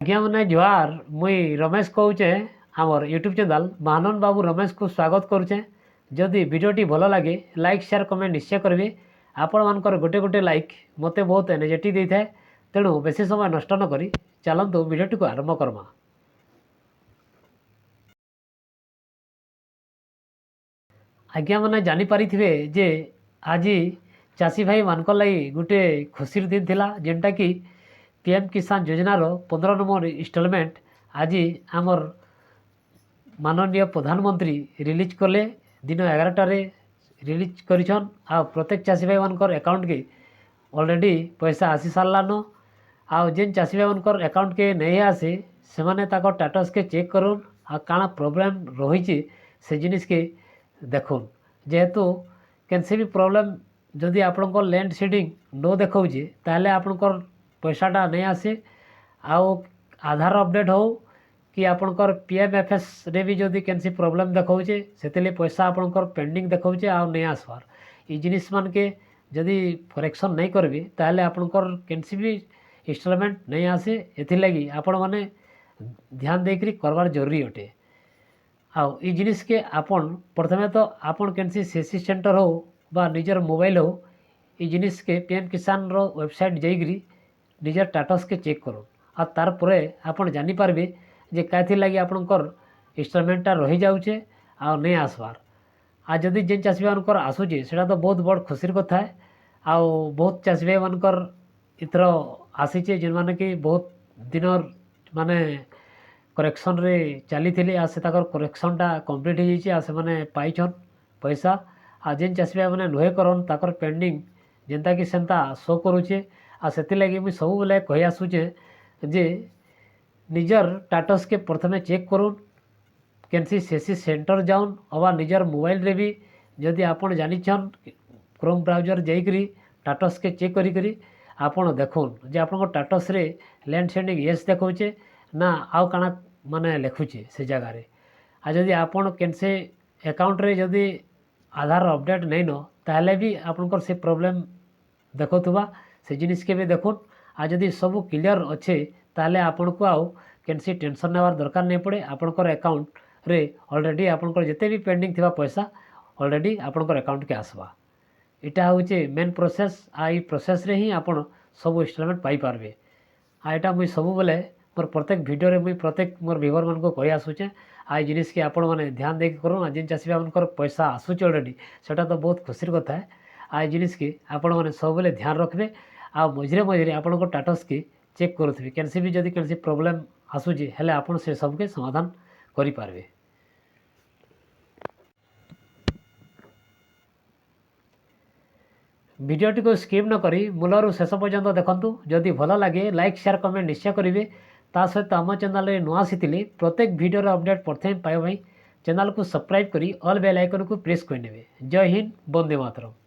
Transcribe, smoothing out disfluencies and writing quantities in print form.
ଆଜ୍ଞାମାନେ ଜୁହାର, ମୁଇଁ ରମେଶ କହୁଛେ। ଆମର ୟୁଟ୍ୟୁବ୍ ଚ୍ୟାନେଲ୍ ମହାନନ୍ଦ ବାବୁ ରମେଶକୁ ସ୍ୱାଗତ କରୁଛେ। ଯଦି ଭିଡ଼ିଓଟି ଭଲ ଲାଗେ, ଲାଇକ୍, ସେୟାର, କମେଣ୍ଟ ନିଶ୍ଚୟ କରିବେ। ଆପଣମାନଙ୍କର ଗୋଟେ ଗୋଟେ ଲାଇକ୍ ମୋତେ ବହୁତ ଏନର୍ଜେଟିକ୍ ଦେଇଥାଏ। ତେଣୁ ବେଶୀ ସମୟ ନଷ୍ଟ ନ କରି ଚାଲନ୍ତୁ, ଭିଡ଼ିଓଟିକୁ ଆରମ୍ଭ କର୍ମା। ଆଜ୍ଞାମାନେ ଜାଣିପାରିଥିବେ ଯେ ଆଜି ଚାଷୀ ଭାଇମାନଙ୍କର ଲାଗି ଗୋଟେ ଖୁସିର ଦିନ ଥିଲା, ଯେନ୍ଟାକି ପିଏମ୍ କିଷାନ ଯୋଜନାର 15 ନମ୍ବର ଇନଷ୍ଟଲମେଣ୍ଟ ଆଜି ଆମର୍ ମାନନୀୟ ପ୍ରଧାନମନ୍ତ୍ରୀ ରିଲିଜ୍ କଲେ। ଦିନ 11ଟାରେ ରିଲିଜ୍ କରିଛନ୍ ଆଉ ପ୍ରତ୍ୟେକ ଚାଷୀ ଭାଇମାନଙ୍କର ଆକାଉଣ୍ଟକେ ଅଲରେଡ଼ି ପଇସା ଆସି ସାରିଲାନ। ଆଉ ଯେନ୍ ଚାଷୀ ଭାଇମାନଙ୍କର ଆକାଉଣ୍ଟକେ ନେଇ ଆସେ, ସେମାନେ ତାଙ୍କର ଷ୍ଟାଟସ୍କେ ଚେକ୍ କରୁନ୍ ଆଉ କାଣା ପ୍ରୋବ୍ଲେମ୍ ରହିଛି ସେ ଜିନିଷ୍କେ ଦେଖୁନ୍। ଯେହେତୁ କେନ୍ସି ବି ପ୍ରୋବ୍ଲେମ୍ ଯଦି ଆପଣଙ୍କର ଲ୍ୟାଣ୍ଡ ସିଡ଼ିଂ ନ ଦେଖାଉଛି, ତାହେଲେ ଆପଣଙ୍କର ପଇସାଟା ନେଇ ଆସେ। ଆଉ ଆଧାର ଅପଡ଼େଟ୍ ହଉ କି ଆପଣଙ୍କର ପିଏମ୍ଏଫ୍ଏସ୍ରେ ବି ଯଦି କେନ୍ସି ପ୍ରୋବ୍ଲେମ୍ ଦେଖାଉଛେ, ସେଥିର୍ଲାଗି ପଇସା ଆପଣଙ୍କର ପେଣ୍ଡିଂ ଦେଖାଉଛେ ଆଉ ନେଇ ଆସବାର୍। ଇ ଜିନିଷ୍ମାନକେ ଯଦି କରେକ୍ସନ୍ ନାଇଁ କରିବେ, ତାହେଲେ ଆପଣଙ୍କର କେନ୍ସି ବି ଇନଷ୍ଟଲମେଣ୍ଟ ନାଇଁ ଆସେ। ଏଥିର୍ଲାଗି ଆପଣମାନେ ଧ୍ୟାନ ଦେଇକରି କରବାର୍ ଜରୁରୀ ଅଟେ। ଆଉ ଇ ଜିନିଷ୍କେ ଆପଣ ପ୍ରଥମେ ତ ଆପଣ କେନ୍ସି ସିଏସ୍ସି ସେଣ୍ଟର୍ ହଉ ବା ନିଜର ମୋବାଇଲ୍ ହଉ, ଇ ଜିନିଷ୍କେ ପିଏମ୍ କିଷାନର ୱେବସାଇଟ୍ ଯାଇକରି ନିଜର ଷ୍ଟାଟସ୍କେ ଚେକ୍ କରୁନ୍। ଆଉ ତାର୍ ପରେ ଆପଣ ଜାନିପାରବେ ଯେ କାଏଥିର୍ ଲାଗି ଆପଣଙ୍କର ଇନଷ୍ଟଲମେଣ୍ଟଟା ରହିଯାଉଛେ ଆଉ ନେଇ ଆସବାର୍। ଆଉ ଯଦି ଯେନ୍ ଚାଷୀ ଭାଇମାନଙ୍କର ଆସୁଛେ, ସେଟା ତ ବହୁତ ବଡ଼ ଖୁସିର କଥା। ଆଉ ବହୁତ ଚାଷୀ ଭାଇମାନଙ୍କର ଏଥର ଆସିଛେ, ଯେନ୍ମାନେ କି ବହୁତ ଦିନର ମାନେ କରେକ୍ସନ୍ରେ ଚାଲିଥିଲେ, ଆଉ ସେ ତାଙ୍କର କରେକ୍ସନ୍ଟା କମ୍ପ୍ଲିଟ୍ ହେଇଯାଇଛେ ଆଉ ସେମାନେ ପାଇଛନ୍ ପଇସା। ଆଉ ଯେନ୍ ଚାଷୀ ଭାଇମାନେ ନୁହେଁ କରନ୍, ତାଙ୍କର ପେଣ୍ଡିଂ ଯେନ୍ତାକି ସେନ୍ତା ଶୋ କରୁଛେ। ଆଉ ସେଥିର୍ଲାଗି ମୁଇଁ ସବୁବେଲେ କହି ଆସୁଛେ ଯେ ନିଜର ଷ୍ଟାଟସ୍କେ ପ୍ରଥମେ ଚେକ୍ କରୁନ୍, କେନ୍ସି ସିଏସ୍ସି ସେଣ୍ଟର୍ ଯାଉନ୍ ଅବା ନିଜର ମୋବାଇଲ୍ରେ ବି ଯଦି ଆପଣ ଜାନିଛନ୍, କ୍ରୋମ୍ ବ୍ରାଉଜର୍ ଯାଇକରି ଷ୍ଟାଟସ୍କେ ଚେକ୍ କରିକରି ଆପଣ ଦେଖୁନ୍ ଯେ ଆପଣଙ୍କ ଷ୍ଟାଟସ୍ରେ ଲ୍ୟାଣ୍ଡ ସିଡ଼ିଂ ୟେସ୍ ଦେଖଉଛେ ନା ଆଉ କାଣା ମାନେ ଲେଖୁଛେ ସେ ଜାଗାରେ। ଆଉ ଯଦି ଆପଣ କେନ୍ସି ଆକାଉଣ୍ଟରେ ଯଦି ଆଧାର ଅପଡ଼େଟ୍ ନେଇନ, ତାହେଲେ ବି ଆପଣଙ୍କର ସେ ପ୍ରୋବ୍ଲେମ୍ ଦେଖଉଥିବା, ସେ ଜିନିଷ୍କେ ବି ଦେଖୁନ୍। ଆଉ ଯଦି ସବୁ କ୍ଲିଅର୍ ଅଛେ, ତାହେଲେ ଆପଣଙ୍କୁ ଆଉ କେନ୍ସି ଟେନସନ୍ ନେବାର ଦରକାର ନାଇଁ ପଡ଼େ। ଆପଣଙ୍କର ଆକାଉଣ୍ଟରେ ଅଲରେଡ଼ି ଆପଣଙ୍କର ଯେତେ ବି ପେଣ୍ଡିଂ ଥିବା ପଇସା ଅଲରେଡ଼ି ଆପଣଙ୍କର ଆକାଉଣ୍ଟକେ ଆସ୍ବା। ଏଇଟା ହେଉଛି ମେନ୍ ପ୍ରୋସେସ୍। ଆଉ ଏଇ ପ୍ରୋସେସ୍ରେ ହିଁ ଆପଣ ସବୁ ଇନଷ୍ଟଲମେଣ୍ଟ ପାଇପାରବେ। ଆଉ ଏଇଟା ମୁଇଁ ସବୁବେଲେ ମୋର ପ୍ରତ୍ୟେକ ଭିଡ଼ିଓରେ ମୁଇଁ ପ୍ରତ୍ୟେକ ମୋର ଭିଉଅର୍ମାନଙ୍କୁ କହି ଆସୁଛେ। ଆଉ ଏଇ ଜିନିଷ୍କେ ଆପଣମାନେ ଧ୍ୟାନ ଦେଇକି କରୁନ୍। ଆଉ ଯେନ୍ ଚାଷୀ ଭାଇମାନଙ୍କର ପଇସା ଆସୁଛେ ଅଲରେଡ଼ି, ସେଟା ତ ବହୁତ ଖୁସିର କଥା। ଆଉ ଏଇ ଜିନିଷ୍କେ ଆପଣମାନେ ସବୁବେଲେ ଧ୍ୟାନ ରଖିବେ ଆଉ ମଝିରେ ମଝିରେ ଆପଣଙ୍କ ଷ୍ଟାଟସ୍କେ ଚେକ୍ କରୁଥିବେ। କେନ୍ସି ବି ଯଦି କେନ୍ସି ପ୍ରୋବ୍ଲେମ୍ ଆସୁଛେ ହେଲେ, ଆପଣ ସେ ସବୁକେ ସମାଧାନ କରିପାରିବେ। ଭିଡ଼ିଓଟିକୁ ସ୍କିପ୍ ନ କରି ମୂଳରୁ ଶେଷ ପର୍ଯ୍ୟନ୍ତ ଦେଖନ୍ତୁ। ଯଦି ଭଲ ଲାଗେ, ଲାଇକ୍, ସେୟାର, କମେଣ୍ଟ ନିଶ୍ଚୟ କରିବେ। ତା ସହିତ ଆମ ଚ୍ୟାନେଲରେ ନୂଆ ଆସିଥିଲେ, ପ୍ରତ୍ୟେକ ଭିଡ଼ିଓର ଅପଡ଼େଟ୍ ପ୍ରଥମେ ପାଇବା ପାଇଁ ଚ୍ୟାନେଲକୁ ସବସ୍କ୍ରାଇବ୍ କରି ଅଲ୍ ବେଲ୍ ଆଇକନ୍କୁ ପ୍ରେସ୍ କରିନେବେ। ଜୟ ହିନ୍ଦ, ବନ୍ଦେ ମାତରମ୍।